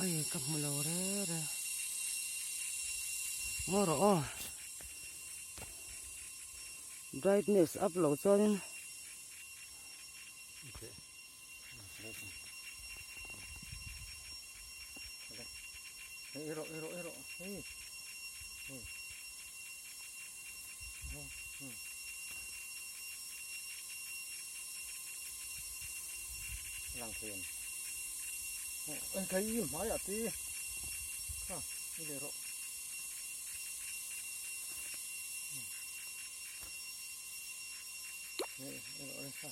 Ai ka hmu lo re re. Ngaw rawh aw. Brightness up loh chuanin. Ei rawh ei rawh ei rawh hei hei lang thei em eng khai i hmai ah te kha i leh rawh ei rawh ei kha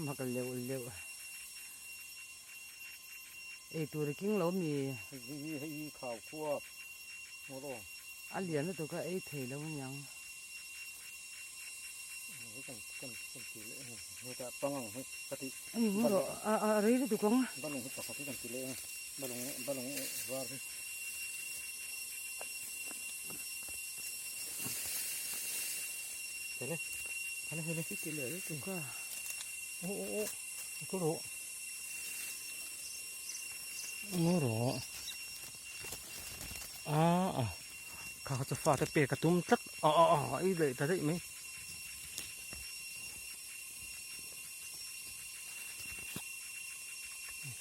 Mak leuh leuh ei tur i king lo mi. Hei hi hei hi khau khuap ngawt aw. A lian lutuk a ei thei lo aniang. Hei kan kan kan ti leh a ni hetah pangang hi ka tih. Ani ngawt rawh a a rei lutuk ang. Balung hi pakhat hi kan ti leh a balung balung var hi. Hele hele hele. I ti leh lutuk a. Aw aw aw ka rawh. Ngaw rawh. A a kha kha chu fate pek a tum tlat a a a ei leh ta daih mai.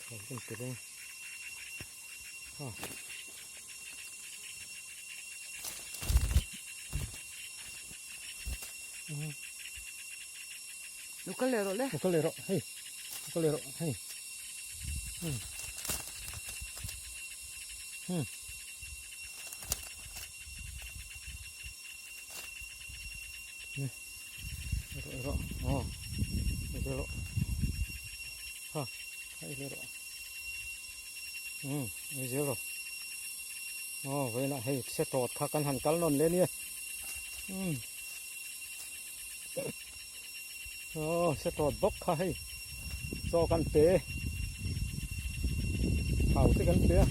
Kha kan ti reng. Ha. Lo kal leh rawh le. Lo kal leh rawh hei. Lo kal leh rawh hei. Hmm. Hmm. Rawh rawh. Oh. Rawh. Ha. Hei le rawh. Hmm. Ei zel rawh. Aw vawiinah hei se tawt kha kan han kal nawn leh nia. Hmm. Aw se tawt bawk kha hei. Chaw kan pe. Thau te kan pe a.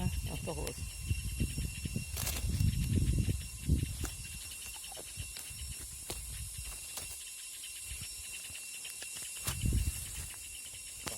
A, a tawk rawh.